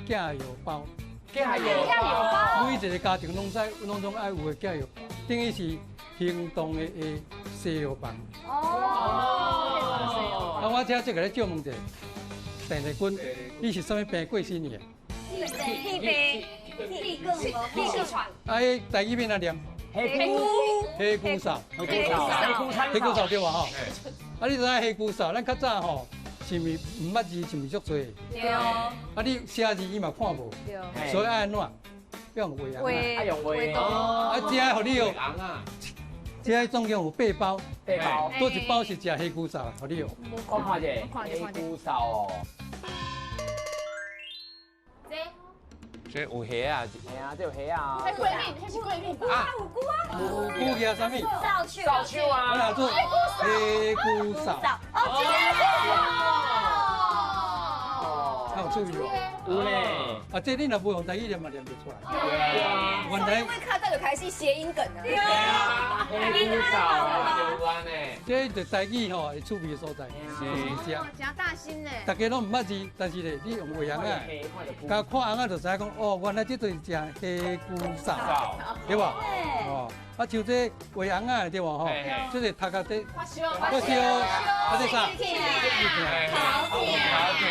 寄藥包。寄藥包。每一个家庭攏知，攏總愛有的寄藥，等於是行動的西藥房。哦。啊，我請這個來借問者，鄭麗君，你是啥物病過身的？氣病、氣梗、氣喘。啊，彼台語欲按怎念？黑菇。黑菇臊。黑菇臊。黑菇臊對無吼？啊，你知影黑菇臊？咱較早吼，是毋是毋捌字，是毋是足濟？對。啊，你寫字伊嘛看無，所以愛按怎？用畫紅。愛用畫。啊，這予你哦。這總共有八包。八包。佗一包是食黑菇臊，予你哦。我看者，黑菇臊哦。這這有蝦啊！係啊，這有蝦啊。彼過敏，彼是過敏。啊，有菇啊。有菇叫啥物？掃帚。掃帚啊。我來做黑菇臊。哦，這個。較有趣味無？有咧。啊，這你若無用台語念嘛念袂出來。對啊。原來因為較早就開始諧音梗啊。對啊。黑菇臊有關呢。這就台語吼會趣味的所在，就是這。誠大心呢。大家攏毋捌字，但是咧，你用畫紅仔，共看紅仔就知影講，哦，原來這就是食黑菇臊，對無？哦，啊，像這畫紅仔對無吼？這個讀甲這發燒，發燒，啊這啥？頭痛。頭痛。